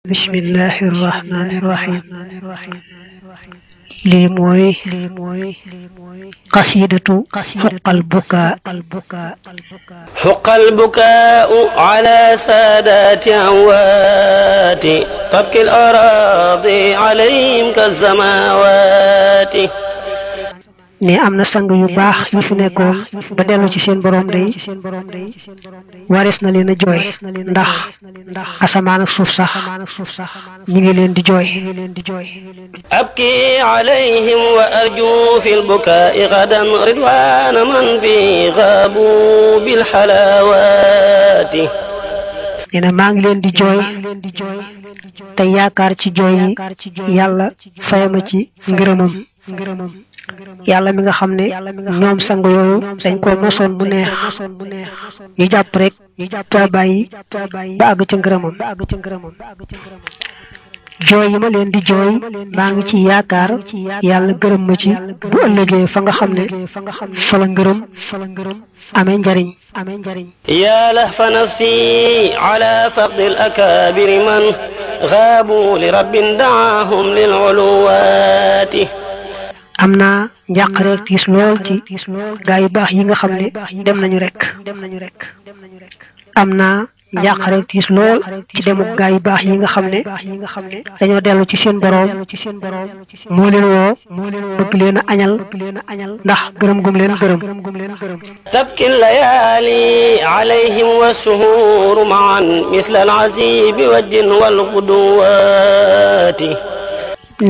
bismillahi irrahmani irrahim lii mooy qasidatu houqqal buka houqqal bukaau ala saadati amwaati tabki al araadi alayhim kazamawaati ne am na sang yu baax yu fi nekkoon ba dellu ci seen borom day warees na leen a jooy ndax asamaan ak suuf sax ñi ngi leen di jooy abki alayhim wa arju fi lbukaai gadan ridwana man fi gaabu bilxalawaati nee na maa ngi leen di jooy te yaakaar ci jooy yi yàlla fayama ci ngërëmam yàlla mi nga xam ne ñoom sang yooyu dañ ko mosoon bu neex ñu jàpp rek ta bàyyi ba àgg ca ngërëmam jooy yi ma leen di jooy maa ngi ci yaakaar yàlla gërëm ma ci bu ëllëgee fa nga xam ne fa la ngërëm amee njariñ yaa lahfa nafsi ala faqdi al akaabiri man gaabu li rabbin daahum lil uluwaati am naa njàq rek tiis lool ci gaa yu baax yi nga xam ne dem nañu rek am naa njàq rek tiis lool ci demu gaa yu baax yi nga xam ne dañoo dellu ci seen boroom moo leen woo bëgg leen a añal ndax gërëm gum leen gërëm tabki layaali alayhim wa suhuuru maan misla al azibi wajjin wal guduwaati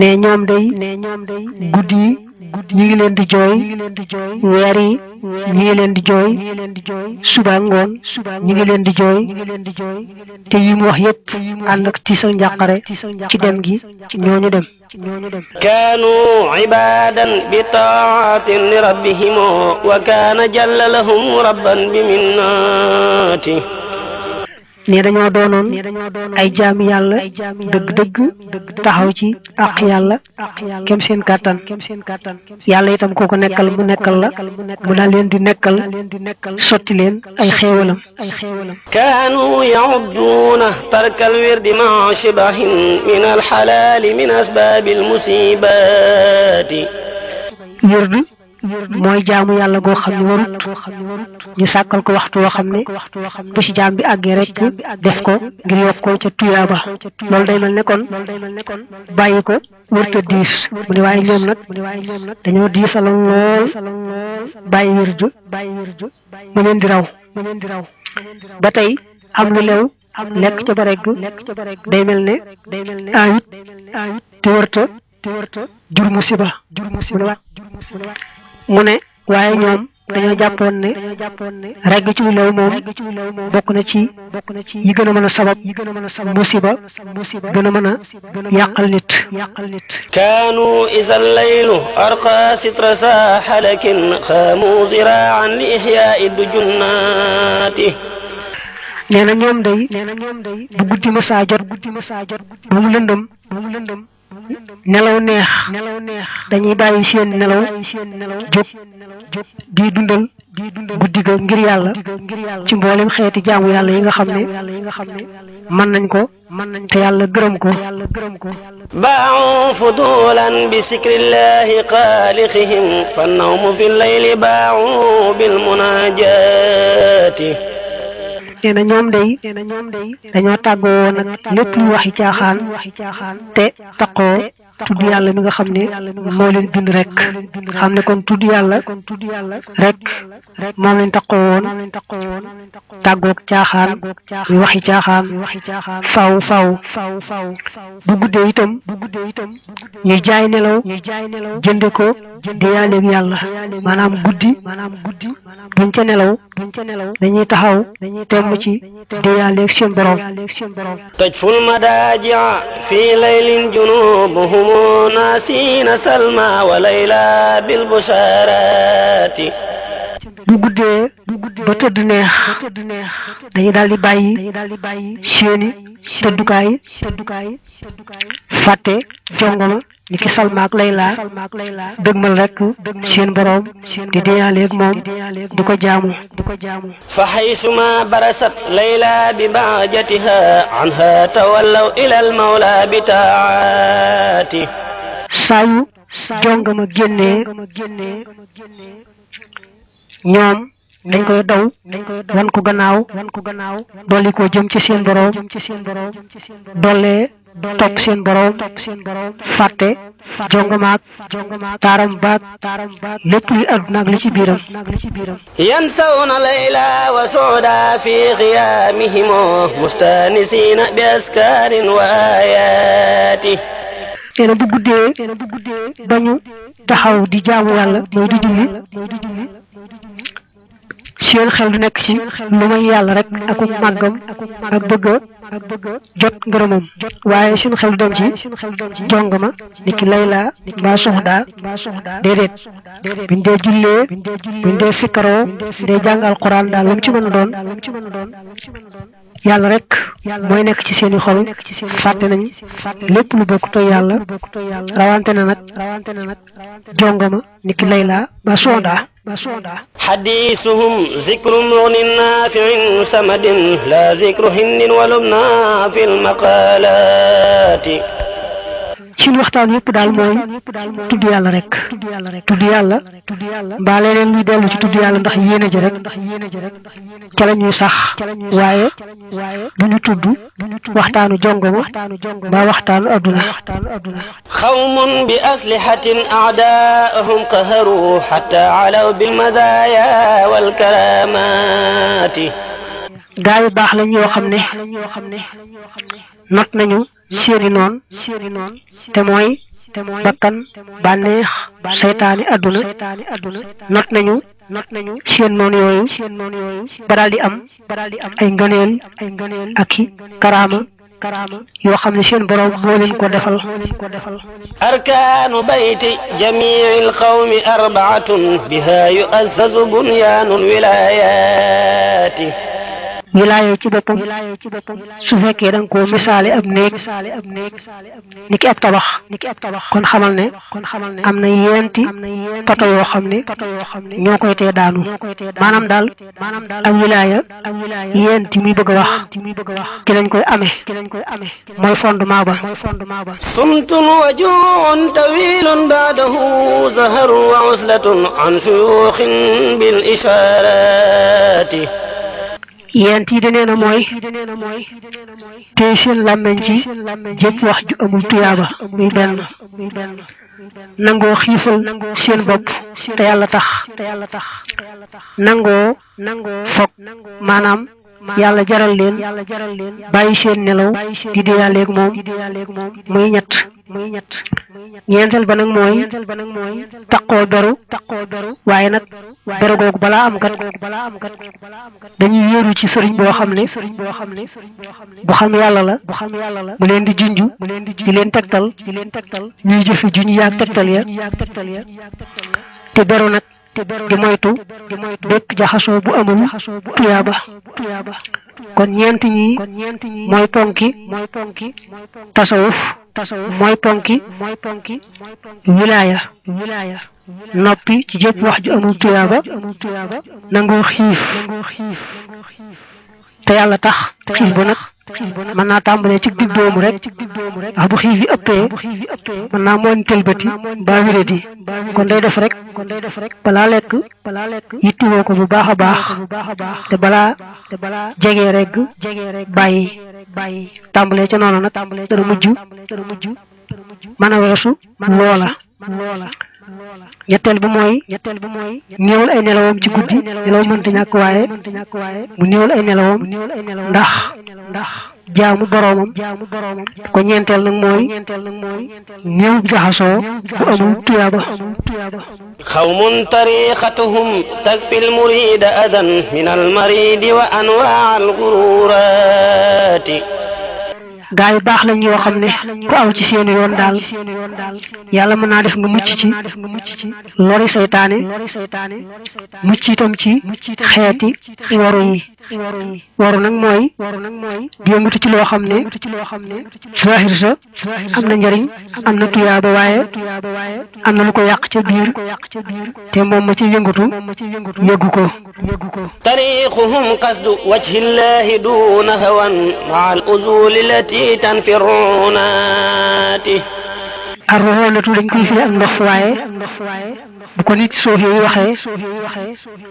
ne ñoom day guddi yi ñi ngi leen di jooy weer yi ñi ngi leen di jooy suba ngoon ñi ngi leen di jooy te yi mu wax yépp ànd ak tiis ak njàqare ci dem gi ñooñu dem kaanu ibaadan bi taatin li rabbihim wa kaana jalla lahum rabban bi minnaati ne dañoo doonoon ay jaami yàlla dëgg-dëgg taxaw ci àq yàlla kem seen kàttan yàlla itam kooko nekkal mu nekkal la mu daal leen di nekkal sotti leen ay xéewalam kaanu ya'udduuna tarkal wirdi ma shibahin min alxalaali min asbaabi almusibaati wird mooy jaamu yàlla goo xam ne warut ñu sàkkal ko waxtu woo xam ne bu ci jaam bi àggee rek def ko ngir yokk ko ca tuyaaba loolu day mel ne kon bàyyi ko wërta diis mu ne waaye ñoom nag dañoo diisaloon lool bàyyi wird mu leen di raw ba tey am lu lew lekk ca ba regg day mel ne ayut te wërta jur musiba mu ne waaye ñoom dañoo jàppoon ne regg ci lu lew moom bokk na ci yi gën a mën a sabab musiba gën a mën a yàqal nit kaanu isa llaylu arqa sitra saaxa lakin xaamu ziraan li ixyaai dujunnaati nee na ñoom day bu guddi ma saa jot ba mu lëndëm nelaw neex dañuy bàyyi seen nelaw jóg di dundal guddi ga ngir yàlla ci mboolem xeeti jaamu yàlla yi nga xam ne mën nañ ko te yàlla gërëm ko baaxu fudulan bi sikrillahi xaaliqihim fa nawmu fi llayli baaxu bil munajaati nee na ñoom day dañoo tàggoo woon nag lépp lu waxi caaxaan te taqoo tudd yàlla mi nga xam ne moo leen bind rek xam ne kon tudd yàlla rek moom lañ taqoo woon tàggoog caaxaan mi waxi caaxaan faw bu guddee itam ñu jaay nelaw jënde ko di yàlleeg yàlla maanaam guddi duñ ca nelaw dañuy taxaw temm ci di yàlleeg seen borom tajful madaaji'a fi laylin junubuhum naasiina salma wa layla bil bushaaraati bu guddee ba tëdd neex dañuy daal di bàyyi seeni tëddukaay fàtte jongoma ni ki Salma ak Layla dëgmal rek seen borom di deyaaleeg moom di ko jaamu fa haysuma barasat Layla bi bahjatiha anha tawallaw ila al mawla bi taati saayu jongama génnee ñoom dañ koy daw wan ko gannaaw dolli ko jëm ci seen borom dollee topp seen borom fàtte jongamaak taaram baak lépp luy àdduna ak li ci biiram yansawna layla wa sooda fi xiyaamihim mustanisina bi askarin wa ayaati teena bu guddee bañu taxaw di jaamu yàlla mooy di julli seen xel du nekk ci lu may yàlla rek ak màggam ak bëgg jot ngërëmam waaye seen xel du dem ci jongama ni ki Layla mbaa soxda déedéet buñ dee jullee buñ dee sikkaroo buñ dee jàng alquran daal lu mu ci mën a doon yàlla rek mooy nekk ci seeni xol fàtte nañ lépp lu bokk toy yàlla rawante na nag jongama ni ki Layla mbaa soxda حديثهم ذكر مغن نافع سمد لا ذكر هند ولبنى في المقالات seen waxtaan yëpp daal mooy tudd yàlla rek tudd yàlla mbaa leneen luy dellu ci tudd yàlla ndax yéene ja rek ca la ñuy sax waaye du ñu tudd waxtaanu jongoma mbaa waxtaanu adduna xawmun bi aslihatin a'daa'ahum qaharu hatta alaw bil madaaya wal karaamaati gaa yu baax lañ yoo xam ne not nañu seeni noon te mooy bakkan bànneex seytaani adduna not nañu seen noon yooyu ba daal di am ay ngëneel ak i karaama yoo xam ne seen borom moo leen ko defal arkaanu bayti jamiil qawmi arbaatun biha yu'azzazu bunyaanul wilaayaati wilaaya ci boppam su fekkee da nga koo misaale ab néeg ni ki ab tabax kon xamal ne am na yeenti poto yoo xam ne ñoo koy tee daanu maanaam daal ak wilaaya yeenti muy bëgg a wax ci lañ koy amee mooy fondement ba sumtun wa juu'un tawilun ba'dahu zaharun wa uslatun an shuyuukhin bil ishaarati yent yi de nee na mooy tey seen làmmeñ ci jëpp wax ju amul tuyaaba muy benn nangoo xiifal seen bopp te yàlla tax nangoo fokk maanaam yàlla jaral leen bàyyi seen nelaw di deyaaleeg moom muy ñett ñeenteel ba nag mooy taqoo beru waaye nag beru googu balaa am kat dañuy wéeru ci sëriñ boo xam ne bu xam yàlla la mu leen di junj di leen tegtal ñuy jëfe juñ yaag tegtal ya te beru nag di moytu bépp jaxasoo bu amul tuyaaba kon ñeent ñi mooy ponki tasawuf mooy ponki wilaaya noppi ci jëpp wax ju amul tuyaaba nangoo xiif te yàlla tax xiif ba nag mën naa tàmbalee ci dig doomu rek ndax bu xiif yi ëppee mën naa mooñ tëlbati mbaa wéradi kon day def rek balaa lekk yittiwoo ko bu baax a baax te balaa jegee rek bàyyi tàmbalee ca noonu nag dara mujj mën a weesu loola ñetteel bi mooy néewal ay nelawam ci guddi nelaw mënta ñàkk waaye mu néewal ay nelawam ndax jaamu boroomam ko ñeenteel nag mooy néew jaxasoo bu amul tuyaaba xawmun tariqatuhum takfi almurida adan min almaridi wa anwaa algururati gaa yu baax lañ yoo xam ne ku aw ci seen yoon daal yàlla mën naa def nga mucc ci lori saytaane mucc itam ci xeeti waru yi waru nag mooy di yëngatu ci loo xam ne zahir sa am na njariñ am na tuyaaba waaye am na lu ko yàq ca biir te moom ma ci yëngatu yëggu ko tariquhum qasdu wajhillahi duna hawan maa al uzuli lati tanfirunati arroxoonatu dañ koy firi ak ndox waaye bu ko nit suuf yi waxee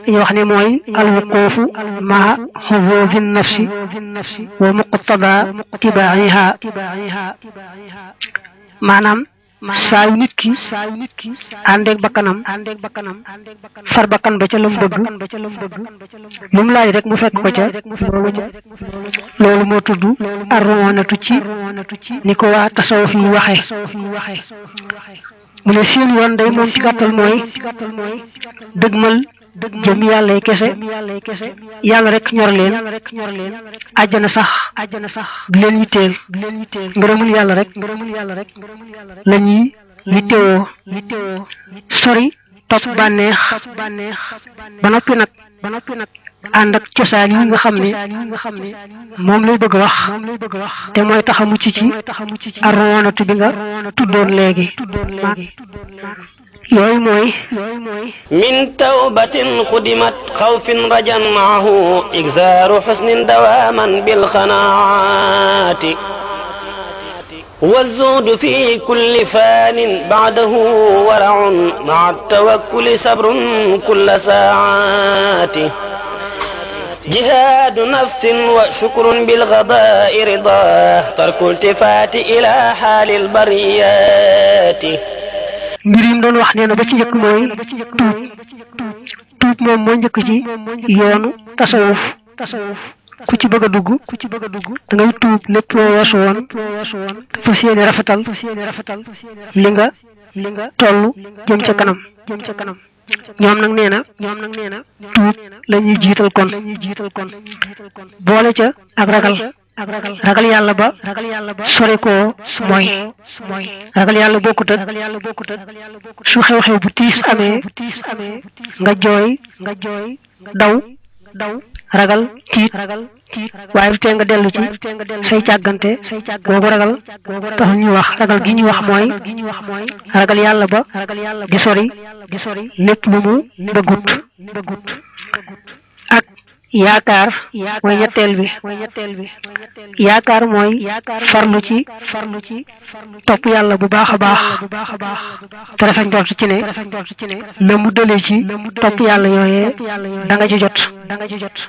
dañuy wax ne mooy alwuquufu maa xuzuzi nafsi wa muqtada tibaiha maanaam saa yu nit ki àndeeg bakkanam far bakkan ba ca lam bëgg lu mu laaj rek mu fekk ko ca loolu moo tudd arroonatu ci ni ko waa tasawuf yi waxe mu ne seen yoon day moom ci gàttal mooy dëgmal jëm yàllay kese yàlla rek ñor leen àjjana sax di leen yitteel ngërëmul yàlla rek la ñuy yittewoo sori topp bànneex ba noppi nag ànd ak cosaan yi nga xam ne moom lay bëgg wax te mooy tax a mucc ci arroonatu bi nga tuddoon léegi yooyu mooy min tawbatin xudimat xawfin rajan maahu igzaaru xusnin dawaaman bil xanaati والزهد في كل فان بعده ورع مع التوكل صبر كل ساعات جهاد نفس وشكر بالغضاء رضاه ترك التفات إلى حال البريات mbir yi mu doon wax nee na ba ci njëkk mooy tuub moom moo njëkk ci yoonu tasawuf ku ci bëgg a dugg da ngay tuub lépp loo weesu woon fas yéene rafetal li nga toll jëm ca kanam ñoom nag nee na tuub la ñuy jiital kon boole ca ak ragal yàlla ba sore koo mooy ragal yàlla bokkut ak su xew-xew bu tiis amee nga jooy daw ragal tiit waaye du tee nga dellu ci say càggante googu ragal taxul ñuy wax ragal gi ñuy wax mooy ragal yàlla ba di sori lépp lu mu bëggut ak yaakaar mooy ñetteel bi yaakaar mooy farlu ci topp yàlla bu baax a baax te rafet njort ci ne la mu dëlee ci topp yàlla yooyee da nga ci jot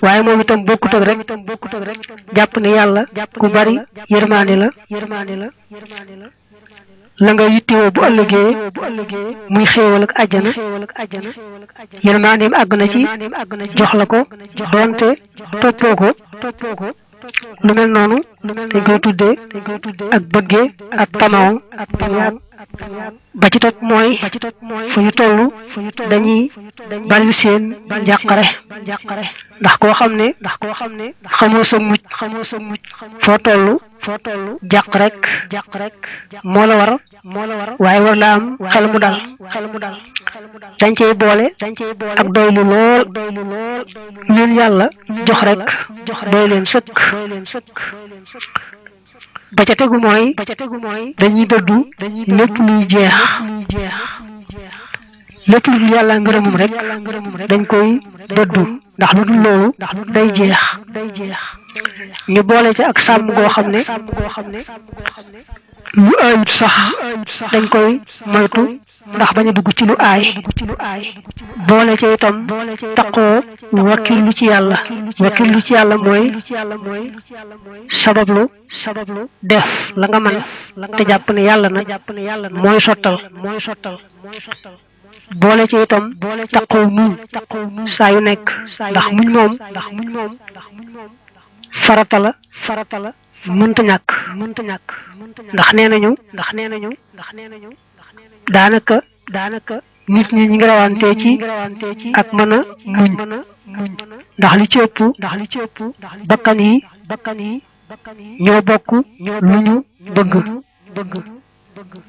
waaye moom itam bokkut ak rek jàpp ne yàlla ku bari yërmaande la la nga yittewoo bu ëllëgee muy xéewal ak àjjana yërmaandeem àgg na ci jox la ko doonte toppoo ko lu mel noonu dañ koy tuddee ak bëggee ak tamaw ba ci topp mooy fu ñu toll dañuy bari seen njàqare ndax koo xam ne xamoo sa mucc foo toll jàq rek moo la war waaye war la am xel mu dal dañ cey boole ak doylu lool leen yàlla jox rek doy leen sëkk ba ca tegu mooy dañuy dëddu lépp luy jeex lépp lu dul yàlla ngërëmum rek dañ koy dëddu ndax lu dul loolu day jeex ñu boole ca ak sàmm goo xam ne lu aayut sax dañ koy moytu ndax bañ a dugg ci lu aay boole ca itam taqoo wakkillu ci yàlla mooy sabablu def la nga mën te jàpp ne yàlla nag mooy sottal boole ci itam taqoo muñ saa yu nekk ndax muñ moom farata la mënta ñàkk ndax nee nañu daanaka nit ñi ngi rawante ci ak mën a muñ ndax li ci ëpp bakkan yi ñoo bokk lu ñu bëgg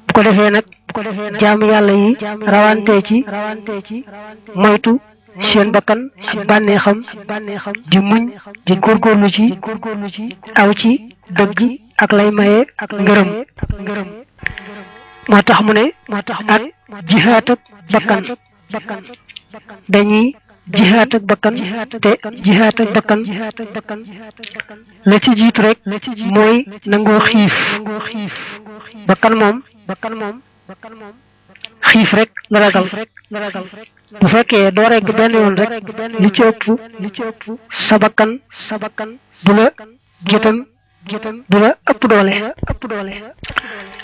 bu ko defee nag jaamu yàlla yi rawante ci moytu seen bakkan ak bànneexam di muñ di góorgóorlu ci aw ci dëgg ak lay maye ngërëm moo tax mu ne ak jihaat ak bakkan dañuy jihaat ak bakkan te jihaat ak bakkan la ci jiitu rek mooy nangoo xiif bakkan moom xiif rek la ragal bu fekkee doo regg benn yoon rek li ci ëpp sa bakkan du la gétan du la ëpp doole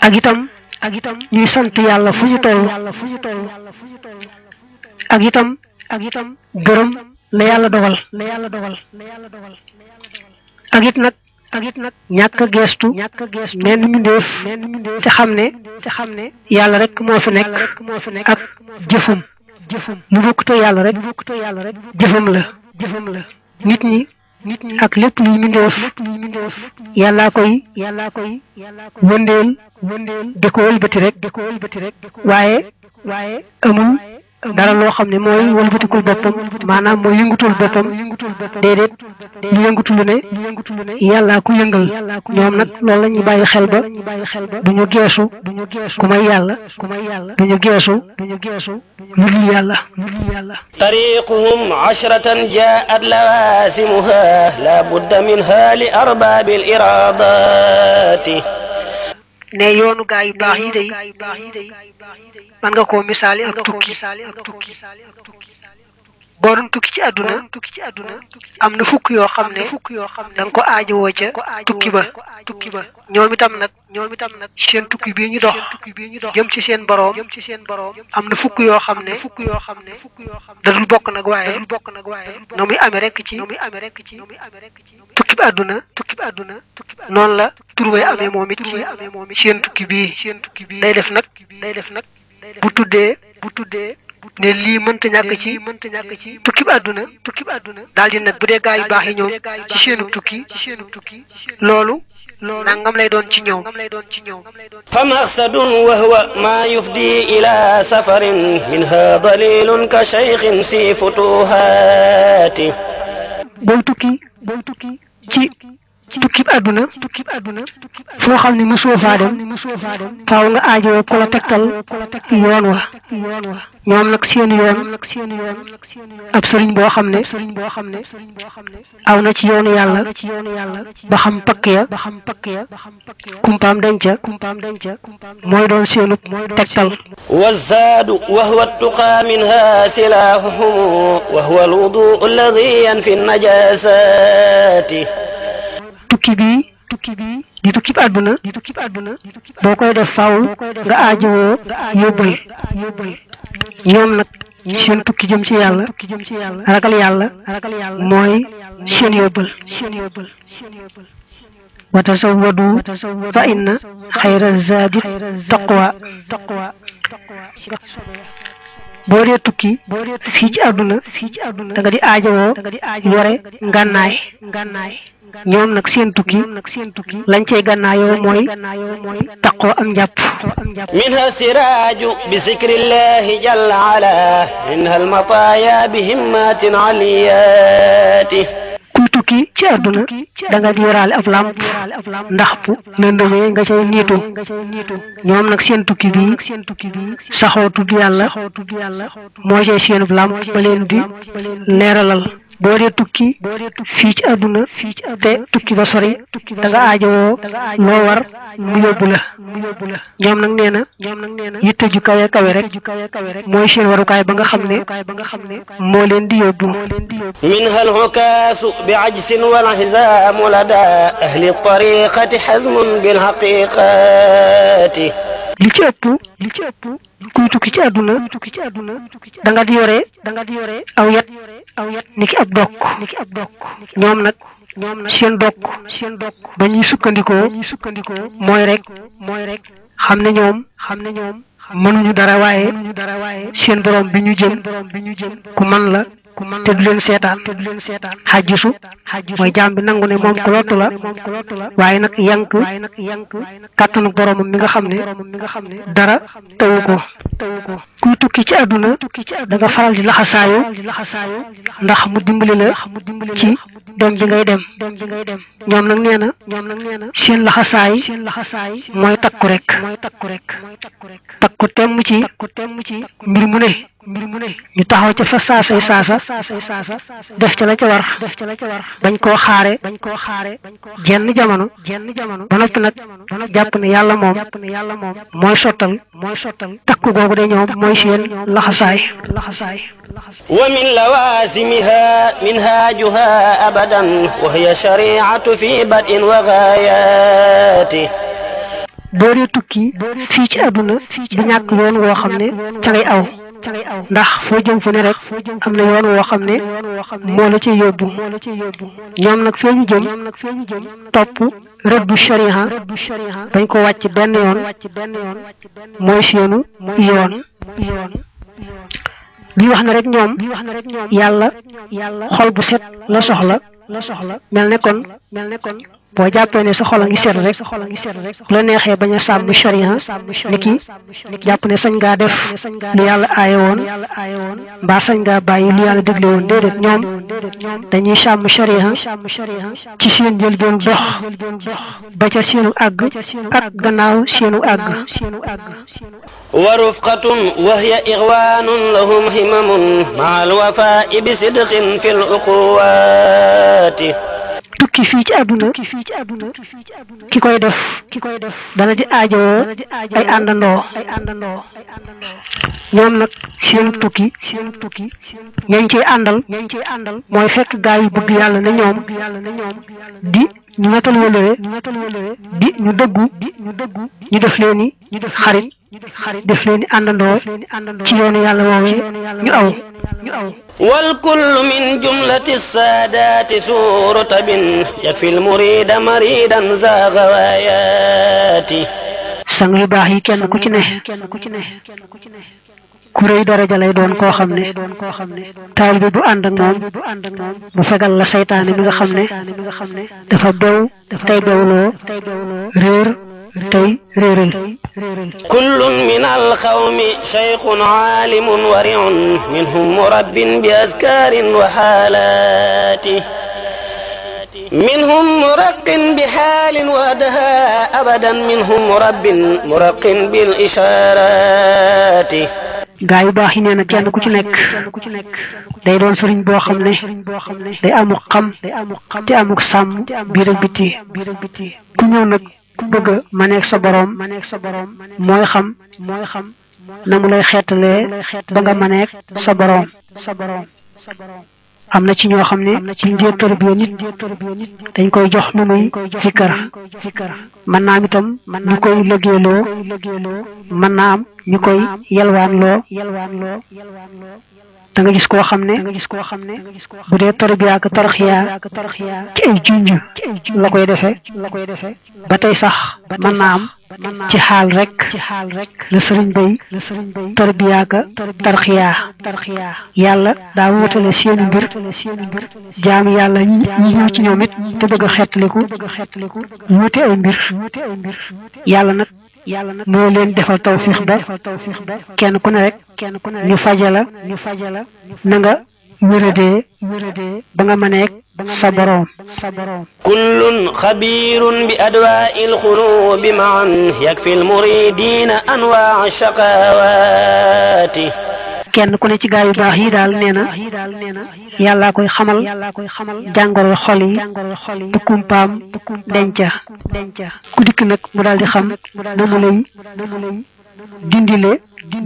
ak itam ñuy sant yàlla fu ñu toll ak itam gërëm la yàlla dogal ak it nag ñàkk a geestu menn mbindeef te xam ne yàlla rek moo fi nekk ak jëfum lu bokkute yàlla rek jëfam la nit ñi ak lépp luy mbindeef yàllaa koy wëndeel di ko wëlbati rek waaye amul dara loo xam ne mooy wëlbatikul boppam maanaam mooy yëngutul boppam déedéet lu yëngutu lu ne yàllaa ku yëngal ñoom nag loolu la ñuy bàyyi xel ba du ñu geesu ku may yàlla du ñu geesu lu dul yàlla tariquhum ashratan jaat lawasimuha la budda minha li arbabil iradati ne yoonu gaa yu baax yi day man nga koo misaali ak tukki boo doon tukki ci àdduna am na fukk yoo xam ne da nga ko aajowoo ca tukki ba ñoom itam nag seen tukki bii ñu dox jëm ci seen boroom am na fukk yoo xam ne dadul bokk nag waaye no muy amee rek ci tukki bi àdduna noonu la turway amee moom it ci seen tukki bii day def nag bu tuddee ne lii mënta ñàkk ci tukki bi àdduna daal di nag bu dee gaa yu baax yi ñoom ci seenu tukki loolu nangam lay doon ci ñoom fa maqsadun wa huwa ma yufdi ila safarin minha dalilun ka shaykhin si futuhati booy tukki ci tukki bi àdduna foo xam ne mosoo faa dem faaw nga aajowoo ku la tegtal yoon wa ñoom nag seen yoon ab sëriñ boo xam ne aw na ci yoonu yàlla ba xam pakk ya kumpaam denca mooy doon seenu tegtal والزاد وهو التقى منها سلاحهم وهو الوضوء الذي ينفي النجاسات tukki bi di tukki bi àdduna boo koy def faaw nga aajowoo yóbbal ñoom nag seen tukki jëm ci yàlla ragal yàlla mooy seen yóbbal wa tazawwadu fa inna xayra zaadi taqwa boo dee tukki fii ci àdduna da nga di aajowoo yore ngànnaay ñoom nag seen tukki lañ cey gànnaayoo mooy taqoo am njàpp minha siraaju bi zikrillahi jalla ala minha almataaya bi himmatin aliyaati kuy tukki ci àdduna da nga di yoraale ab làmp ndax bu lëndëmee nga cay niitu ñoom nag seen tukki bi saxoo tudd yàlla moo cay seenub làmp ba leen di leeralal boo dee tukki fii ci àdduna te tukki ba sori da nga aajowoo loo war mu yóbbu la ñoom nag nee na yitte ju kawe kawe rek mooy seen warukaay ba nga xam ne moo leen di yóbbu minha alxukaasu bi ajsin wal xisaamu lada ahli tariqati xazmun bil xaqiqati li ci ëpp kuy tukki ci àdduna da nga di yore aw yat niki ab dokk ñoom nag seen dokk ba ñuy sukkandikoo mooy rek xam ne ñoom mënuñu dara waaye seen borom bi ñu jëm ku man la te du leen seetaan xajjisu mooy jaam bi nangu ne moom ku lottu la waaye nag yank kàttanu boromam mi nga xam ne dara tawu ko kuy tukki ci àdduna da nga faral di laxasaayu ndax mu dimbali la ci dem bi ngay dem ñoom nag nee na seen laxasaay mooy takku rek takku temm ci mbir mu ne ñu taxaw ca fa saasay saasa def ca la ca war bañ koo xaare jenn jamono ba noppi nag jàpp ne yàlla moom mooy sottal takku googu de ñoom mooy seen laxasaay wa min lawazimiha minhajuha abadan wa hiya shari'atu fi bad'in wa ghayati boo dee tukki fii ci àdduna du ñàkk yoon woo xam ne ca ngay aw ndax foo jëm fu ne rek am na yoon woo xam ne moo la ci yóbbu ñoom nag fee ñu jëm topp rëddu shariha dañ ko wàcc benn yoon mooy seenu yoon bi wax na rek ñoom yàlla xol bu set la soxla mel ne kon boo jàppee ne sa xol a ngi set rek la neexee bañ a sàmm sharia niki jàpp ne sañ ngaa def lu yàlla aaye woon mbaa sañ ngaa bàyyi lu yàlla digle woon déedéet ñoom dañuy sàmm sharia ci seen njëlbéen dox ba ca seenu àgg ak gannaaw seenu àgg wa rufqatun wa hiya ixwanun lahum himamun maa alwafaa'i bi sidqin fi l uquwaati tukki fii ci àdduna ki koy def dana di aajowoo ay àndandoo ñoom nag seenu tukki ñañ ciy àndal mooy fekk gaa yu bëgg yàlla ne ñoom di ñu matal wëlëre di ñu dëggu ñu def leen ni xarit def leen ni àndandoo ci yoonu yàlla woowee ñu aw wal kullu min jumlati saadaati suuratabin yakfil murida maridan za gawayaati sang yu baax yi kenn ku ci ne ku rëy daraja lay doon koo xam ne taalibe bu ànd ak moom mu fegal la saytaane mi nga xam ne dafa bew tey bewloo réer tey réeral kullun min alxawmi cheikhun aalimun wariun minhum murabbin bi adkaarin wa xaalaati minhum muraqin bi xaalin wadaha abadan minhum muraqin bil ishaaraati gaa yu baax yi nee na kenn ku ci nekk day doon sëriñ boo xam ne day amuk xam te amuk sàmm biir ak biti ku ñëw nag ku bëgg a maneeg sa boroom mooy xam na mu lay xeetalee ba nga maneeg sa boroom am na ci ñoo xam ne buñ dee tarbiya nit dañ koy jox lu muy zikkar mën naa am itam ñu koy liggéeyloo mën naa am ñu koy yelwaanloo da nga gis koo xam ne bu dee tarbiya ak tarxiya ci ay junj la koy defee ba tey sax mën naa am ci xaal rek la sëriñ bay tarbiya ak tarxiya yàlla daa wutale seeni mbir jaam yàlla ñi ñëw ci ñoom it te bëgg a xettaliku wuute ay mbir yàlla nag moo leen defal tawfiix ba kenn ku ne rek ñu fajala na nga wéradee ba nga mëneeg sa boroom kullun xabiirun bi adwaa'i alxuluubi maan yakfi almuridiina anwaa shaqaawaati kenn ku ne ci gaa yu baax yi daal nee na yàllaa koy xamal jàngoro xol yi bu kumpaam denca ku dikk nag mu daal di xam na mu lay dindile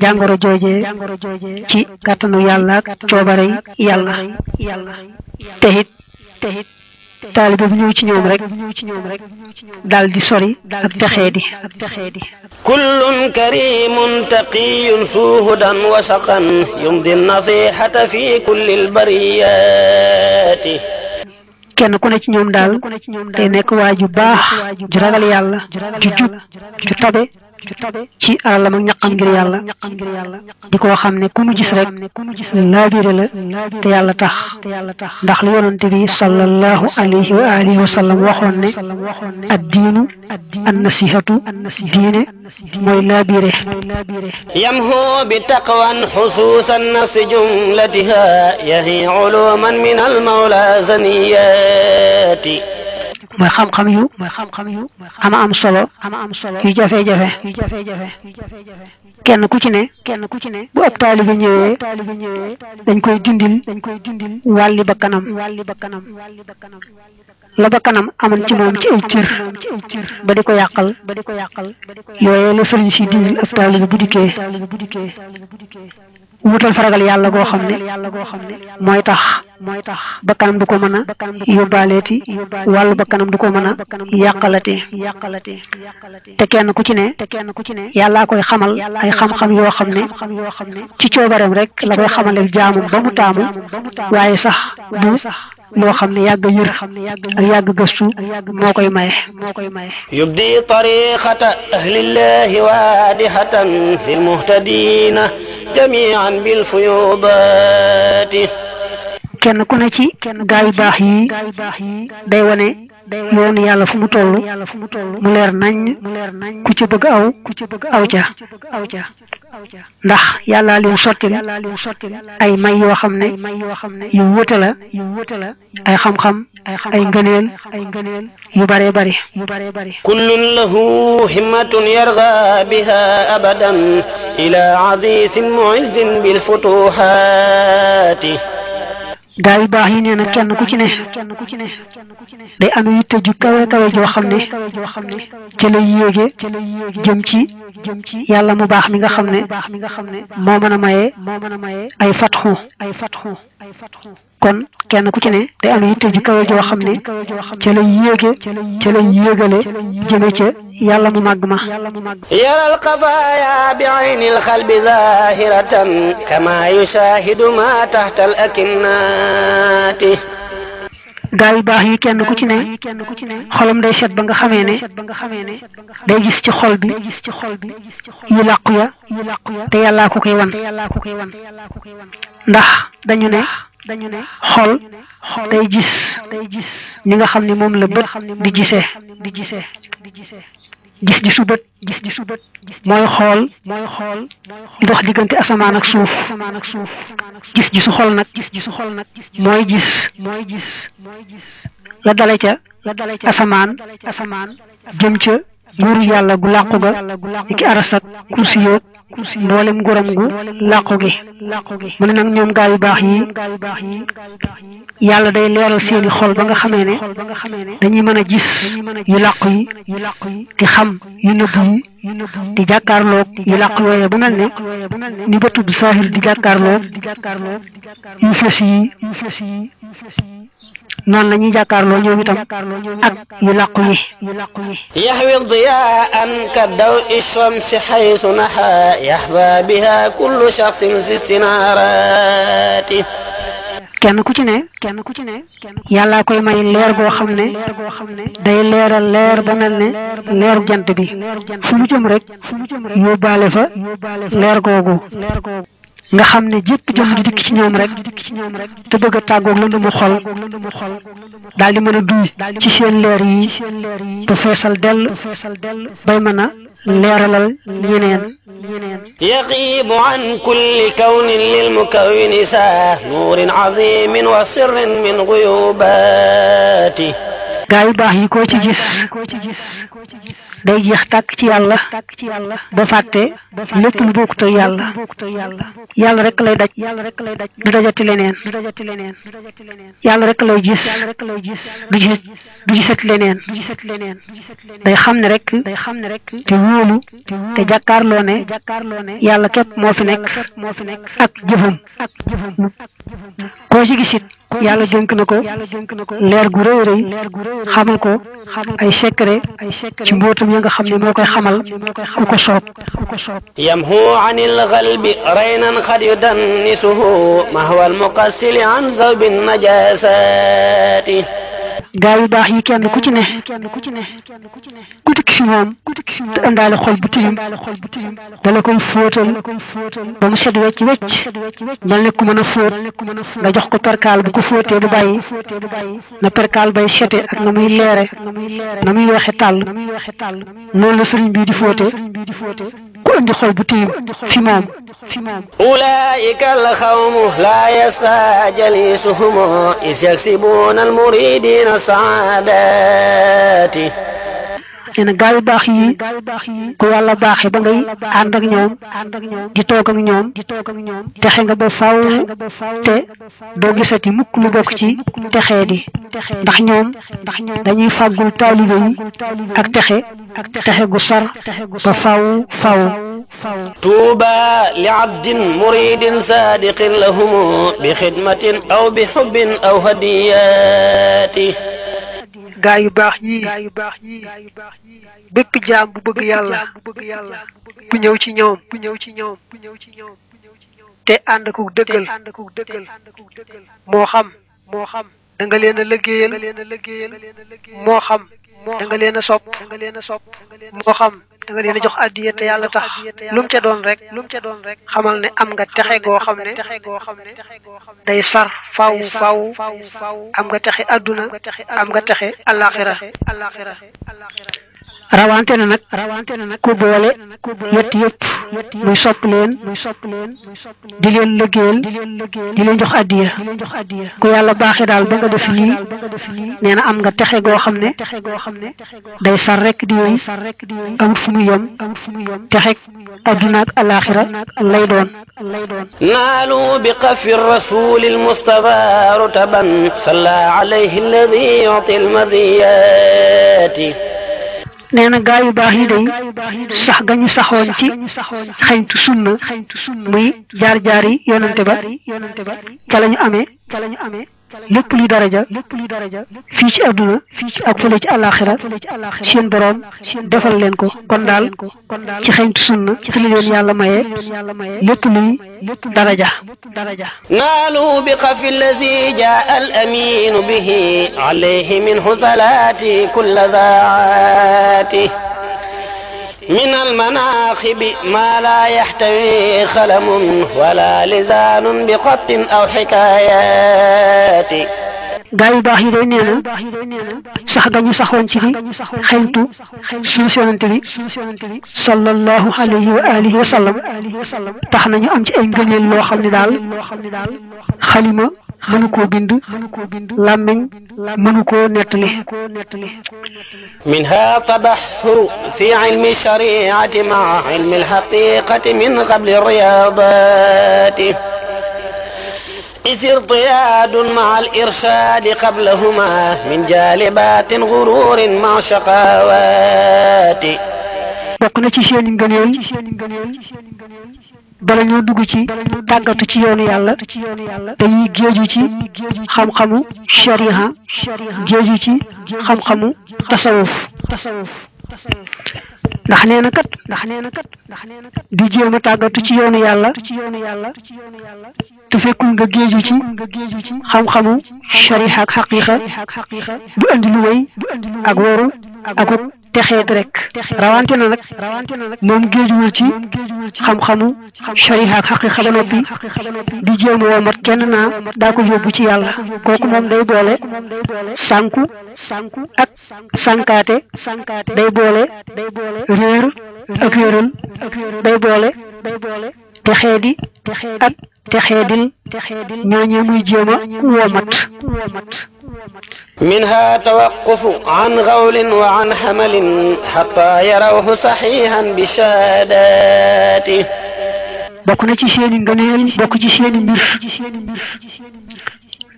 jàngoro joojee ci kàttanu yàlla ak coobare yàlla te it taalibe bu ñëw ci ñoom rek daal di sori ak texeedi kullun karimun taqiyun suhudan wa saqan yumdi nasihata fi kulli albariyati kenn ku ne ci ñoom daal day nekk waa ju baax ju ragal yàlla ju jub ju tabe ci alalam ak ñaqam ngir yàlla di koo xam ne ku mu gis rek laabire la te yàlla tax ndax lu yonante bi sallallahu alayhi wa alihi wa sallam waxoon ne ad diinu an nasihatu diine mooy laabire yamhu bi taqwan xusuusan nafsi jumlatiha yahi uluman min al mawla zaniyati mooy xam-xam yu ama am solo yu jafe-jafe kenn ku ci ne bu ab taalibe ñëwee dañ koy dindil wàlli bakkanam la bakkanam amoon ci moom ci ay cër ba di ko yàqal yooyee la sëriñ si dindil ab taalibe bu dikkee wutal faragal yàlla goo xam ne mooy tax bakkanam du ko mën a yóbbaaleeti wàllu bakkanam du ko mën a yàqalati te kenn ku ci ne yàllaa koy xamal ay xam-xam yoo xam ne ci coobareem rek la koy xamale jaamam ba mu taamu waaye sax du loo xam ne yàgg yër ak yàgg gëstu moo koy maye yubdi tariqata ahlillahi waadihatan lil muhtadina jamian bil fuyudaati kenn ku ne ci gaa yu baax yi day wane yoonu yàlla fu mu toll mu leer nañ ku ci bëgg aw ca ndax yàlla leen sottil ay may yoo xam ne yu wute la ay xam-xam ay ngëneel yu bare bari kullun lahu himmatun yarga biha abadan ila azisin mu'izzin bil futuhaati gaa yu baax yi nee na kenn ku ci ne day am yitte ju kawe joo xam ne ci lay yéege jëm ci yàlla mu baax mi nga xam ne moo mën a maye ay fatxu kon kenn ku ci ne day am yitte ju kawe joo xam ne ci lay yéegale jëme ca yàlla mu màgg ma yaral xafaaya bi aynil xalbi zahiratan kama yushahidu ma taxta al akinnaati gaa yu baax yi kenn ku ci ne xolam day set ba nga xamee ne day gis ci xol bi yu làqu ya te yàllaa ko koy wan ndax dañu ne xol day gis ñi nga xam ne moom la bët di gisee gis-gisu bët mooy xool di dox diggante asamaan ak suuf gis-gisu xol nag mooy gis la dale ca asamaan jëm ca nguuru yàlla gu làqu ga iki aras ak kursi yoog mboolem nguuram gu làqu gi mu ne nag ñoom gaa yu baax yi yàlla day leeral seeni xol ba nga xamee ne dañuy mën a gis yu làqu yi di xam yu nëbb yi di jàkkaarloog yu làqu yooye bu mel ne ni ba tudd saahir di jàkkaarloog yu fës yi noonu la ñuy jàkkaarloo ñoom itam ak yu làqu yi yaxwi diyaan ka daw ishamsi xaysu naxa yaxba biha kullu shaxsin si istinaaraati kenn ku ci ne yàllaa koy may leer goo xam ne day leeral leer ba mel ne leeru jant bi fu mu jëm rek yóbbaale fa leer googu nga xam ne jépp jëm di dikk ci ñoom rek te bëgg a tàggoog lëndëmu xol daal di mën a duy ci seen leer yi ba feesal dell bay mën a leeralal ñeneen yaqibu an kulli kawnin lil mukawwini saa nuurin azimin wa sirrin min guyubaati gaa yu baax yi koo ci gis day jeex tàkk ci yàlla ba fàtte lépp lu bokkut ak yàlla rek lay daj du dajati leneen yàlla rek lay gis du gisat leneen day xam ne rek te wóolu te jàkkaarloo ne yàlla képp moo fi nekk ak jëfam koo ci gisit yàlla dénk na ko leer gu rëy rëy xamal ko ay secret ci mbootam ya nga xam ne moo koy xamal ku ko soob yamhu anil qalbi raynan xad yudannisuhu mahwa al muqassili an zawbi najasati gaa yu baax yi kenn ku ci ne ku dikk fi moom te indaale xol bu tilim dala koy fóotal ba mu set wecc mel ne ku mën a fóot nga jox ko perkaal bu ko fóotee du bàyyi na perkaal bay sete ak na muy leere na muy waxe tàll noonu la sëriñ bii di fóote ku indi xol bu tilim fi moom أولئك القوم لا يسقى جليسهم إذ يكسبون المريدين السعادات nee na gaa yu baax yi ku yàlla baaxee ba ngay ànd ak ñoom di toog ak ñoom texe nga ba faw te doo gisati mukk lu bokk ci texee di ndax ñoom dañuy fàggul taalibe yi ak texe gu sar ba faw طوبى لعبد مريد صادق لهم بخدمة أو بحب أو هديات gaa yu baax ñi bépp jaam bu bëgg yàlla bu ñëw ci ñoom te ànd ak dëggal moo xam da nga leen a liggéeyal moo xam da nga leen a sopp moo xam da nga leen a jox addiya te yàlla tax lu mu ca doon rek xamal ne am nga texe goo xam ne day sar faw am nga texe adduna am nga texe alaxira rawante na nag ku boole yett yëpp muy sopp leen di leen liggéeyal di leen jox addiya ku yàlla baaxee daal ba nga def lii nee na am nga texe goo xam ne day sar rek di yooyu amul fu mu yem texe adduna ak alaxira lay doon نالوا بقف الرسول المصطفى رتبا صلى عليه الذي يعطي المذيات nee na gaa yu baax yi day sax ga ñu saxoon ci xañtu sunna muy jaar yi yonante ba ca la ñu amee lépp luy daraja fii ci àdduna ak fële ci àllaaxira seen boroom defal leen ko kon daal ci xañtu sunna ci la leen yàlla maye lépp luy daraja نالوا بقف الذي جاء الأمين به عليه منه ثلاث كل ذاته من المناخب ما لا يحتوي خلم ولا لسان بخط أو حكايات gaa yu baax yi day nee na sax ga ñu saxoon ci di xeñtu suuf yonante bi sallallahu alayhi wa alihi wa sallam tax nañu am ci ay ngëneel loo xam ne daal xalima mënu koo bind làmmiñ mënu koo nettali منها تبحر في علم الشريعة مع علم الحقيقة من قبل الرياضات إذ ارتياد مع الإرشاد قبلهما من جالبات غرور مع شقاوات bokk na ci seeni ngëneel bala ñoo dugg ci tàggatu ci yoonu yàlla dañuy géeju ci xam-xamu shariha géeju ci xam-xamu tasawuf ndax nee na kat di jéem a tàggatu ci yoonu yàlla te fekkul nga géeju ci xam-xamu shariha ak xaqiqa du andi lu wéy ak waru akuk texeet rek rawante na nag moom géejuwul ci xam-xamu shariha ak xaqiqa ba noppi di jéem a womat kenn naa daa ko yóbbu ci yàlla kooku moom day boole sànku ak sànkaate day boole réer ak réeral day boole texeedi ak texeedil ñooñee muy jéem a womat منها توقف عن غول وعن حمل حتى يروه صحيحا بشهاداته bokk na ci seeni ngëneel bokk ci seeni mbir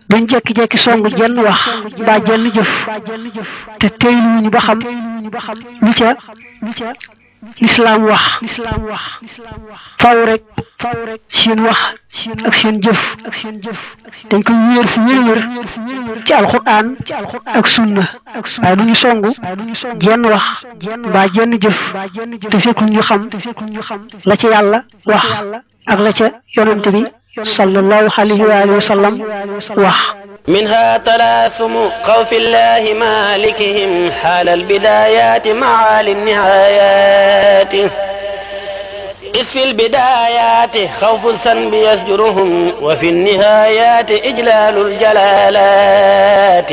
duñ jekki-jekki song jenn wax mbaa jenn jëf te teyluwuñu ba xam lu ca lislaam wax faw rek seen wax ak seen jëf dañ koy wéer fu wér ci alxuraan ak sunna waaye duñu songu jenn wax mbaa jenn jëf te fekkul ñu xam la ca yàlla wax ak la ca yonante bi sallallahu alayhi wa alihi wa sallam wax منها تلاثم خوف الله مالكهم حال البدايات مع النهايات إذ في البدايات خوف الذنب يزجرهم وفي النهايات إجلال الجلالات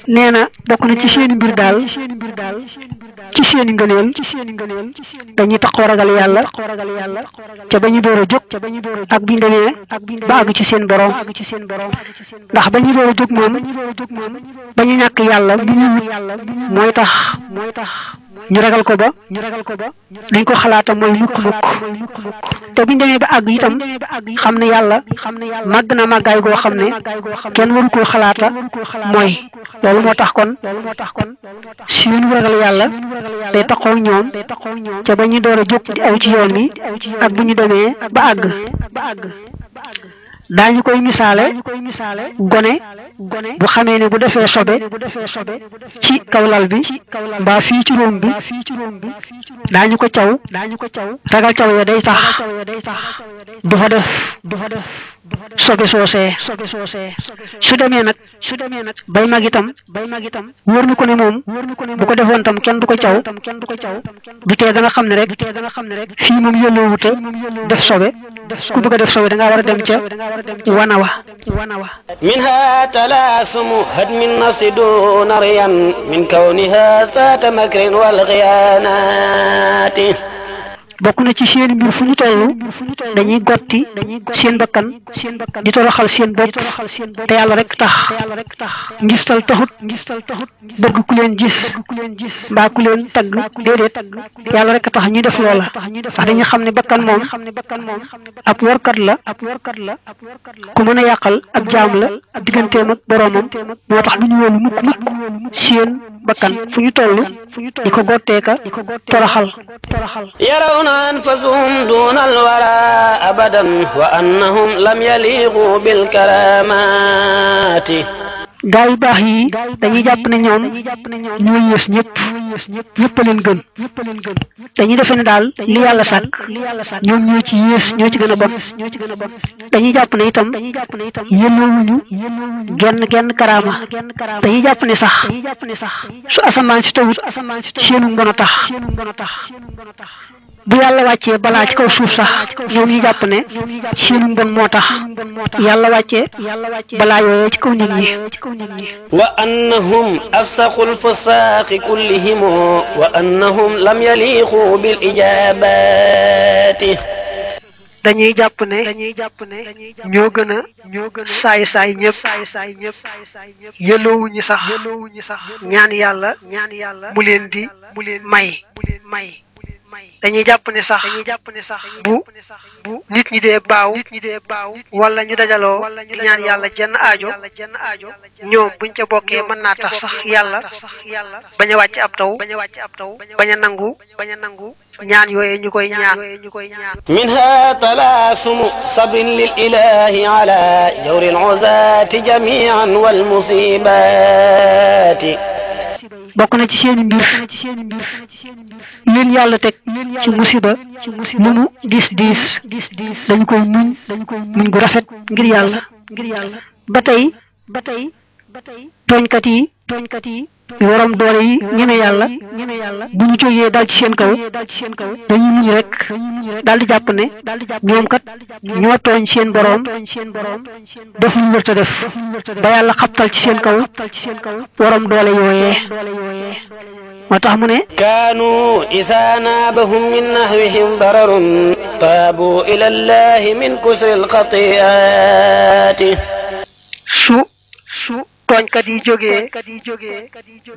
nee na bokk na ci seeni mbir daal ci seeni ngëneel dañuy taxaw ragal yàlla ca ba ñu door a jóg ak bi ñu demee ba àgg ci seen borom ndax ba ñu door a jóg moom ba ñu ñàkk yàlla li ñu wut mooy tax ñu ragal ko ba dañ ko xalaata mooy mukk te bi ñu demee ba àgg itam xam ne yàlla màgg na màggaay goo xam ne kenn waru koo xalaata mooy loolu moo tax kon seen ragal yàlla day taxaw ñoom ca ba ñu door a jóg di aw ci yoon wi ak bu ñu demee ba àgg daañu koy misaale gone bu xamee ne bu defee sobe ci kaw lal bi mbaa fii ci róom bi daañu ko caw ragal caw ya day tax du fa def sobe soosee su demee nag bay mag itam wóor na ko ne moom bu ko defoon tam kenn du ko caw du tee danga xam ne rek fii moom yëlloo wuta def sobe ku bëgg a def sobe da ngaa war a dem ca wana wa منها تلاسم هدم النص دون ريا من كونها ذات مكر والغيانات bokk na ci seen mbir fu ñu tollu dañuy gotti seen bakkan di toroxal seen bopp te yàlla rek tax ngistal taxut bëgg ku leen gis mbaa ku leen tagg déedéet yàlla rek tax ñuy def loola ndax dañu xam ne bakkan moom ab workat la ku mën a yàqal ab jaam la digganteem ak boroomam moo tax du ñu wóolu mukk seen bakkan fu ñu toll di ko gotteeka toroxal أنفسهم دون الورى أبدا وأنهم لم يليقوا بالكرامات gaa yu baax yi dañuy jàpp ne ñoom ñoo yées ñëpp a leen gën dañuy defe ne daal li yàlla sàkk ñoom ñoo ci yées ñoo ci gën a bon dañuy jàpp ne itam yelloowuñu genn karaama dañuy jàpp ne sax su asamaan si tawut seenu mbon a tax bu yàlla wàccee balaa ci kaw suuf sax ñoom ñu jàpp ne seenu mbon moo tax yàlla wàccee balaa yooyee ci kaw nit ñi wa annahum afsaqul fusaaqi kullihim wa annahum lam yaliqu bil ijaabati dañuy jàpp ne ñoo gën a saay ñëpp yëloowuñu sax ñaan yàlla mu leen di may dañuy jàpp ne sax bu nit ñi dee baaw wala ñu dajaloo di ñaan yàlla jenn aajo ñoom buñ ca bokkee mën naa tax sax yàlla bañ a wàcc ab taw bañ a nangu ñaan yooye ñu koy ñaan minha talaasumu sabrin lil ilahi ala jawri al uzati jamian wal musibati bokk na ci seeni mbir leen yàlla teg ci musiba lu mu diis dañu koy muñ gu rafet ngir yàlla ba tey tooñkat yi yorom doole yi ñeme yàlla bu ñu jógee dal ci seen kaw dañuy muñ rek daal di jàpp ne ñoom kat ñoo tooñ seen boroom def lu wërta def ba yàlla xabtal ci seen kaw yorom doole yooyee moo tax mu ne kaanu isa naabahum min nahwihim bararun taabu ila allahi min kusri alxatiati su tooñkat yi jógee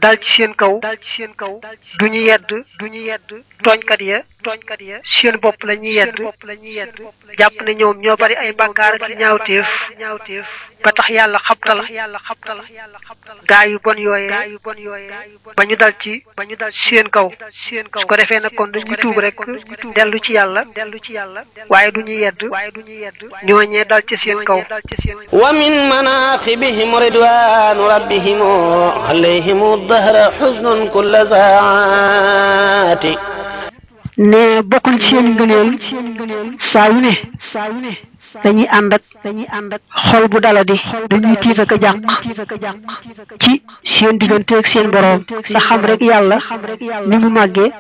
dal ci seen kaw duñu yedd tooñkat ya seen bopp la ñuy yedd jàpp ne ñoom ñoo bari ay bàkkaar ak ñaawteef ba tax yàlla xabtal gaa yu bon yooyee ba ñu dal ci seen kaw su ko defee nag kon dañuy tuub rek dellu ci yàlla waaye duñu yedd ñooñee dal ci seen kaw wa min manaqibihim ridwanu rabbihim alayhim dahra xuznun kulla zaati ne bokk na ci seen ngëneel saa yu ne dañuy ànd ak xol bu daladi dañuy tiit ak a jàq ci seen digganteeg seen boroom ndax xam rek yàlla ni mu màggee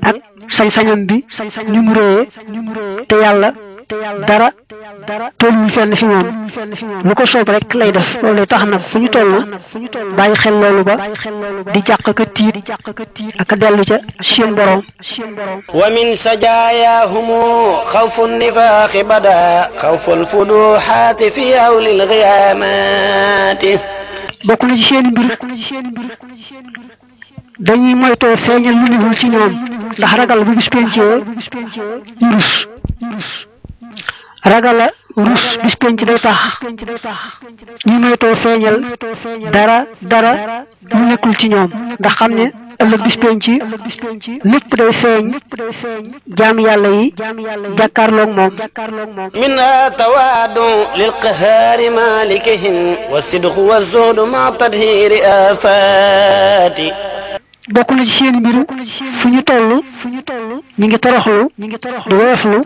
ak sañ-sañam bi ni mu réyee te yàlla dara tolluwul fenn fi moom lu ko soob rek lay def loolu tax nag fu ñu toll bàyyi xel loolu ba di jàq ka tiit ak a dellu ca seen boroom wa min sajaayahum xawfu nifaaxi bada xawfu alfuduxaati fi awli alxiyaamaati bokk na ci seen mbir dañuy moytoo feeñal lu newul ci ñoom ndax ragal bu bis pencee ñu rus ragala rus bis penc day tax ñu moytoo feeñal dara lu nekkul ci ñoom ndax xam ne ëllëg bis penc lépp day feeñ jaam yàlla yi jàkkaarloog moom minha tawaadu lilqahaari malikihim wa sidqu wa zuhdu ma tadhiri afaati bokk na ci seen mbiru fu ñu toll ñi ngi toroxlu di woyoflu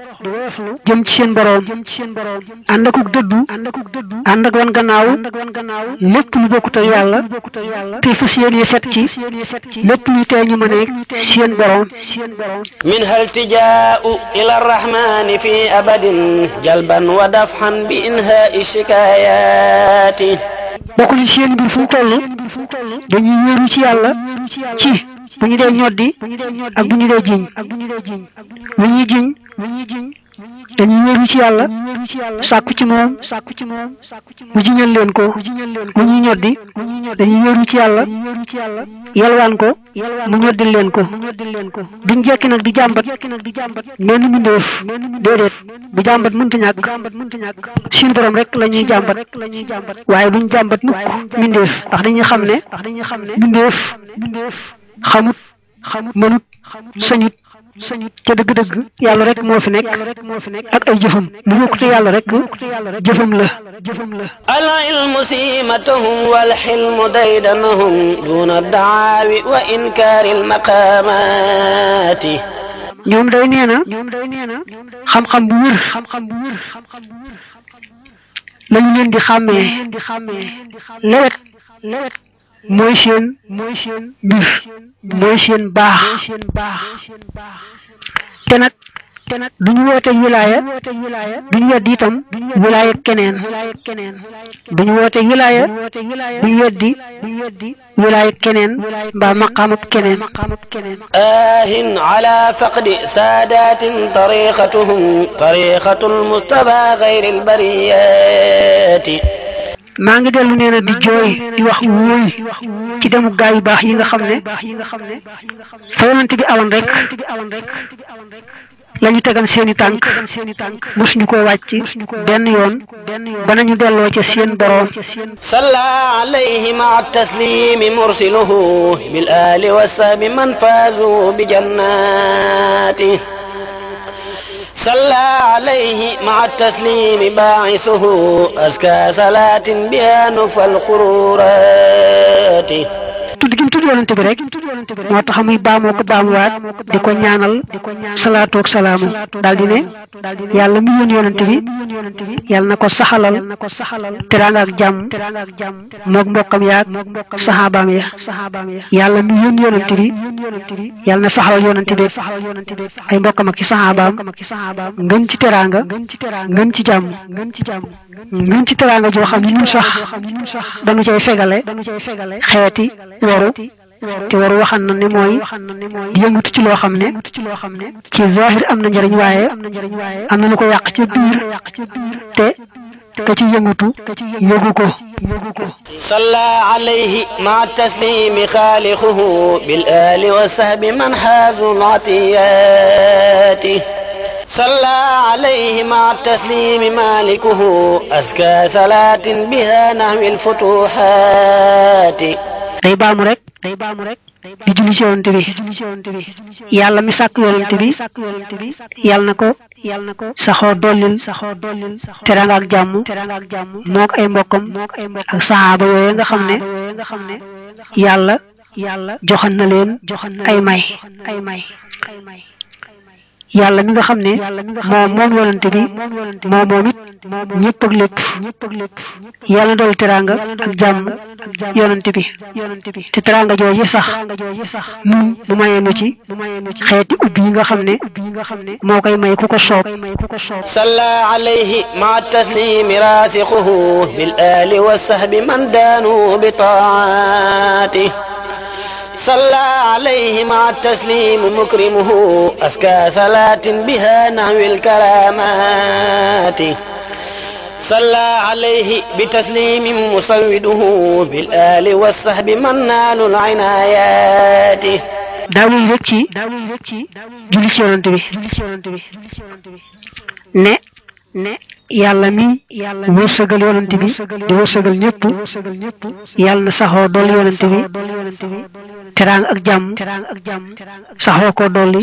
jëm ci seen boroom ànd akuk dëddu ànd ak wan gannaaw lépp lu bokkut ak yàlla te fas yéene set ci lépp luy tee ñu mën a seen boroom minha iltijaa'u ila arrahmani fi abadin jalban wa dafhan bi inhaai shikayaati bokk na ci seen mbir fu mu toll dañuy wéeru ci yàlla ci bu ñu dee ñoddi ak bu ñu dee jiñ lu ñuy jiñ dañuy wéeru ci yàlla sàkku ci moom mu jiñal leen ko lu ñuy ñoddi dañuy wéeru ci yàlla yalwaan ko mu ñoddil leen ko duñ jekki nag di jàmbat menn mbindeef déedéet bu jàmbat mënta ñàkk seen borom rek la ñuy jàmbat waaye duñ jàmbat mukk mbindeef ndax dañuy xam ne mbindeef xamut mënut sañut ca dëgg-dëgg yàlla rek moo fi nekk ak ay jëfam lu bokkute yàlla rek jëfam la al ilmu siimatahum wal xilmu daydanahum duna daawi wa inkaari al maqaamaati ñoom day nee na xam-xam bu wér lañu leen di xàmmee lewet mooy seen mbir mooy seen baax te nag duñu woote wilaaya duñu weddi itam wilaaya keneen duñu woote wilaaya duñu weddi wilaaya keneen mbaa maqaamab keneen aahin ala faqdi saadatin tariqatul mustafa gayri albariyati maa ngi dellu nee na di jooy di wax wóoy ci demu gaa yu baax yi nga xam ne fa yonent bi awoon rek lañu tegan seeni tànk mosuñu ko wàcc benn yoon ba nañu delloo ca seen boroom salla alayhi maa taslimi mursiluhu bil ali wa sahbi man faazu bi jannati صلى عليه مع التسليم باعثه أزكى صلاة بها نفى الخرورات tudd gi mu tudd yonent bi rek moo tax muy baamoo ko baamuwaat di ko ñaanal salaatu ak salaamu daal di ne yàlla mu yónni yonent bi yàlla na ko saxalal teraanga ak jàmm moog mbokkam yaag saxaabaam ya yàlla mu yónni yonent bi yàlla na saxalal yonent bi ay mbokkam ak ci saxaabaam ngën ci teraanga ngën ci jàmm ngën ci teraanga joo xam ne ñun sax dañu cay fegale xeeti waru te waru waxan na ne mooy di yëngutu ci loo xam ne ci zahir am na njëriñ waaye am na lu ko yàq ci biir te ka ci yëngutu yëgu ko salla alayhi ma taslimi xaalixuhu bil ali wa sahbi man xaazu atiyati salla alayhi ma taslimi malikuhu aska salaatin biha nahwi alfutuhaati day baamu rek di julli ci yonent bi yàlla mi sàkk yonent bi yàlla na ko saxoo dollil teraanga ak jàmm mook ay mbokkam ak saxaaba yooyu nga xam ne yàlla joxan na leen ay may yàlla mi nga xam ne moom yonante bi moom it ñëpp ak lépp yàlla dool teraanga ak jàmm yonante bi te teraanga jooju sax nun mu mayee nu ci xeeti ubbi yi nga xam ne moo koy may ku ko soob salla alayhi ma taslimi raasixuhu bil ali wa sahbi man daanu bi taati صلى عليه مع التسليم مكرمه أزكى صلاة بها نحو الكرامات صلى عليه بتسليم مسوده بالآل والصحب من نال العنايات daawuy rek ci julli ci yonante bi ne yàlla mi wërsëgal yonante bi di wërsëgal ñëpp yàlla na saxoo dolli yonante bi teraang ak jàmm saxoo ko dolli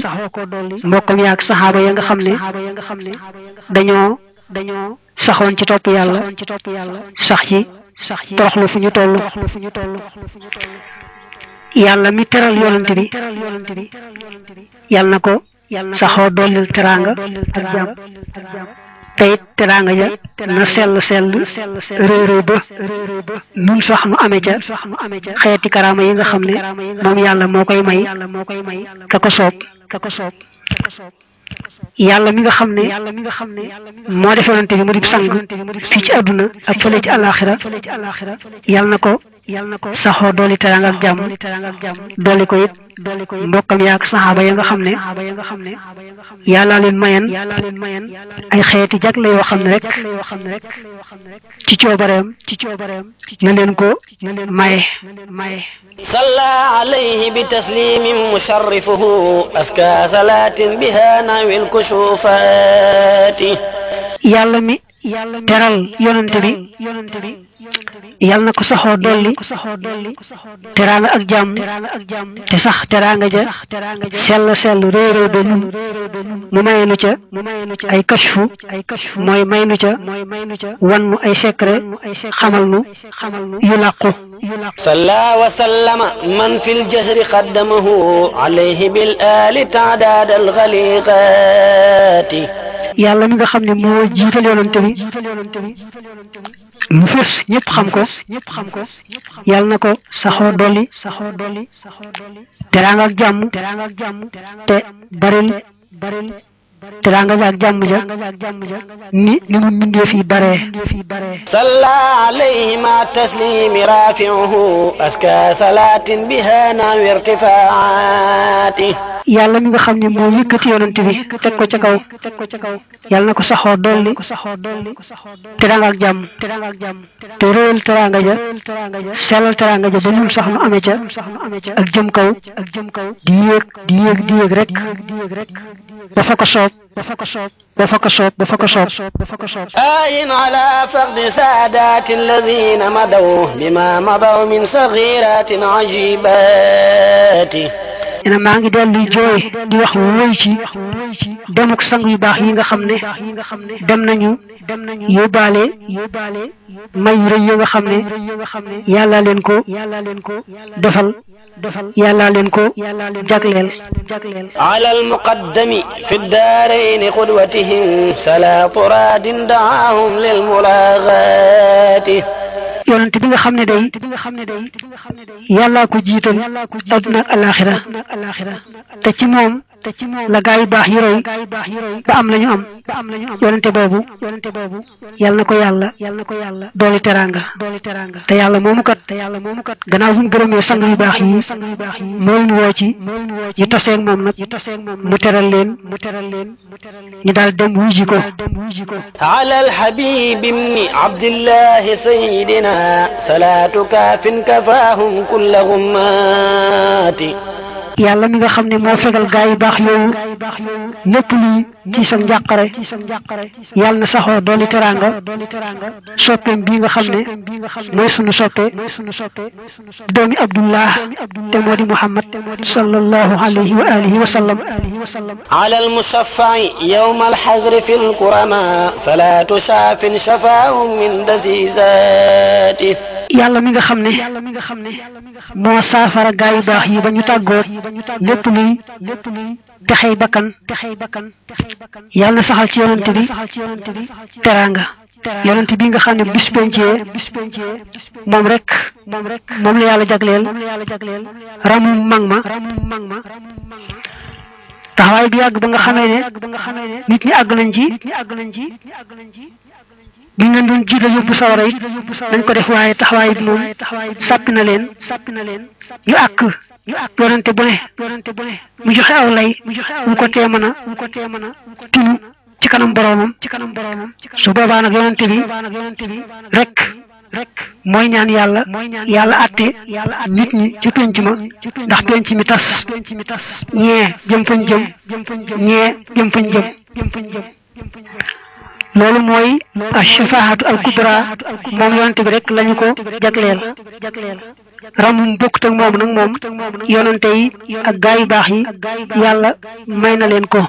mbokkam yaak saxaaba ya nga xam ne dañoo saxoon ci topp yàlla sax ci toroxlu fu ñu toll yàlla mi teral yonante bi yàlla na ko saxoo dollil teraanga ak jàmm teyit teraanga ja na sell réeréy ba nun sax nu amee ca xeeti karaama yi nga xam ne moom yàlla moo koy may ka ko soob yàlla mi nga xam ne moo def yonante bi mu di sang fii ci àdduna ak fële ci àllaaxira yàlla na ko saxoo dooli teraanga ak jàmm dooli ko it mbokkam yaak saxaaba ya nga xam ne yàlla leen mayen ay xeeti jagle yoo xam ne rek ci coobareem na leen ko maye salla alayhi bi taslimin musharrifuhu aska salatin biha nawil kushufati yàlla mi teral yonante bi yàlla na ko saxoo dolli teraanga ak jàmm te sax teraanga ja sell réeréy ba nun mu mayenu ca ay kashfu mooy maynu ca wannu ay secret xamal nu yu làqu salla wa sallama man fi ljahri qaddamahu alayhi bil ali taadaad al xaliqaati yàlla mi nga xam ne moo jiital yonante bi lu fës ñëpp xam ko yàlla na ko saxoo dolli teraanga ak jàmm te baril teraanga ja ak jàmm ja ni mu mbindee fi baree salla alayhi ma taslimi rafi'uhu aska salatin biha nawi irtifaati yàlla mi nga xam ne moo yëkkati yonante bi teg ko ca kaw yàlla na ko saxoo dolli teraanga ak jàmm te réel teraanga ja sellal teraanga ja ba ñun sax nu amee ca ak jëm kaw di yéeg rek ba fa ko soob آين على فقد سادات الذين مضوا بما مضوا من صغيرات عجيبات ina maa ngi dellu jooy di wax woy ci demuk sang yu baax yi nga xam ne dem nañu yóbbaale may rëy yi nga xam ne yàlla leen ko defal yàlla leen ko jagleel ala almuqaddami fi daarayni qudwatihim salaatu raadin daahum lil mulaagaati yonent bi nga xam ne day yàllaa ko jiital adduna ak alaxira te ci moom la gaa yu baax yi roy ba am lañu am yonente boobu yàlla na ko yàlla dooli teraanga te yàlla moomu kat gannaaw bu mu gërëmee sang yu baax yi moo leen woo ci ñu taseeg moom nag mu teral leen ñu daal dem wuji ko ala alhabib ibni abdillahi sayidina salaatu kaafin kafaahum kulla gummaati yàlla mi nga xam ne moo fegal gaa yu baax yooyu lépp luy ci sa njàqare yàlla na saxoo dooli teraanga soppeem bii nga xam ne mooy sunu soppe doomi abdullah te moo di muhammad sallallahu alayhi wa alihi wa sallam ala almushaffa'i yawma alhazri fi alqurama salatu shafin shafaahum min dasisati yàlla mi nga xam ne moo saafara gaa yu baax yi ba ñu tàggoo lépp luy texey bakkan yàlla na saxal ci yonent bi teraanga yonent bi nga xam ne bis pencee moom rek moom la yàlla jagleel ramu mag ma taxawaay bi yàgg ba nga xamee ne nit ñi àgg nañ ci bi ngeen doon jiital yóbbu sawara it nañ ko def waaye taxawaay bi moom sàppi na leen ñu àkk yonente bu ne mu joxe aw lay mu ko tee mën a tinu ci kanam boroomam su boobaa nag yonente bi rek mooy ñaan yàlla àtte nit ñi ci penc ma ndax penc mi tas ñee jëm fañ jëm ñee jëm fañ jëm loolu mooy ash-shafaa'atu al-kubra moom yonente bi rek lañu ko jagleel ramum bokkut ak moom nag moom yonente yi ak gaa yu baax yi yàlla may na leen ko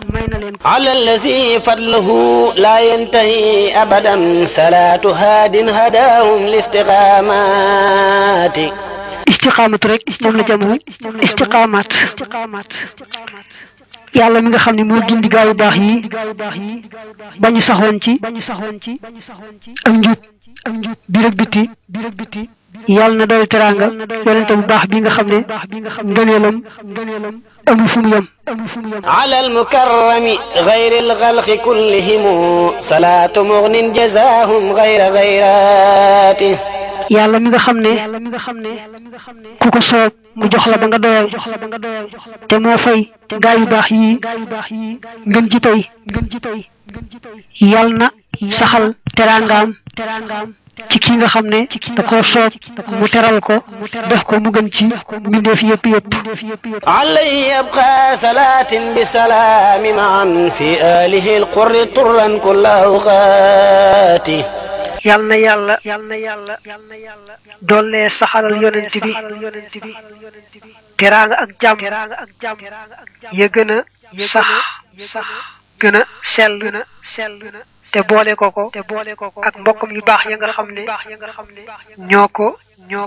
ala allazi fadluhu la yantahi abadan salatu hadin hadahum listiqamati istiqamatu rek moom la jamu istiqamat yàlla mi nga xam ne moo gindi gaa yu baax yi ba ñu saxoon ci ak njub biir ak biti yàlla na doy teraanga yonente bu baax bi nga xam ne ngëneelam amul fu mu yem ala almukarrami gayri alxalqi kullihim salaatu mugnin jazaahum gayra gayrati yàlla mi nga xam ne ku ko soob mu jox la ba nga doyal te moo fay gaa yu baax yi ngën ji tey yàlla na saxal teraangaam ci ki nga xam ne da koo soob mu teral ko def ko mu gën ci mbindeef yëpp alayhi yabqa salaatin bi salaami maan fi alihi alqurri turran kulla awqaati yal na yàlla doole saxalal yonent bi teraanga ak jàmm ya gën a sax gën a sell te boole ko ak mbokkam yu baax ya nga xam ne ñoo ko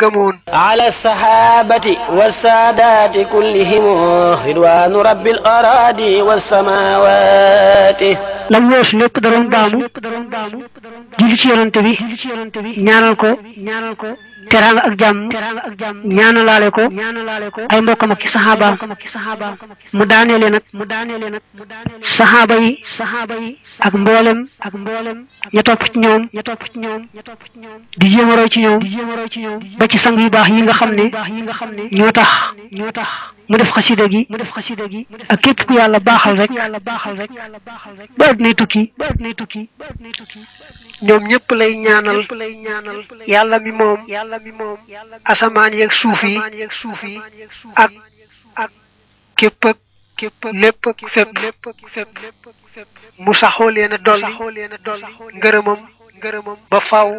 gëmoon ala sahabati wassaadati kullihim ridwanu rabbil aradi wassamawati lam weesu lépp da doon baamu julli ci yonante bi ñaanal ko teraanga ak jàmm ñaanalaale ko ay mbokkam ak saxaabaam mu daaneele nag saxaaba yi ak mboolem ña topp ci ñoom di jéem a roy ci ñoom ba ci sang yu baax yi nga xam ne ñoo tax mu def xasida gi ak képp ku yàlla baaxal rek ba addunay tukki ñoom ñëpp lay ñaanal yàlla mi moom asamaan yeeg suuf yi ak képp ak lépp ak fépp mu saxoo leen a dolli ngërëmam ba faw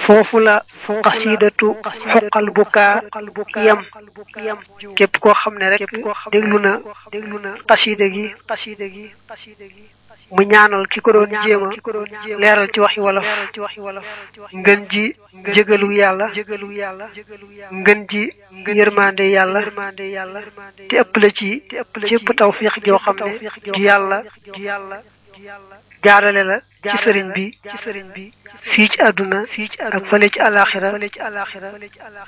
foofu la qasidatu houqqal buka yam képp koo xam ne rek déglu na qasida gi mu ñaanal ki ko doon jéema leeral ci waxi wolof ngën ji jégalu yàlla ngën ji yërmande yàlla te ëpp la ci ëpp tawfiq joo xam ne du yàlla jaarale la ci sëriñ bi fii ci àdduna ak fële ci alaxira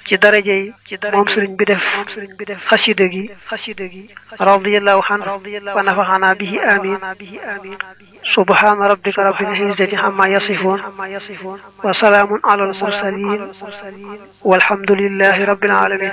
ci daraja yi moom sëriñ bi def xasida gi radiyallahu anhu wa nafaxana bihi amin subhana rabbika rabbil izzati amma yasifun wa salaamun ala al mursalin walhamdulillahi rabbil alamin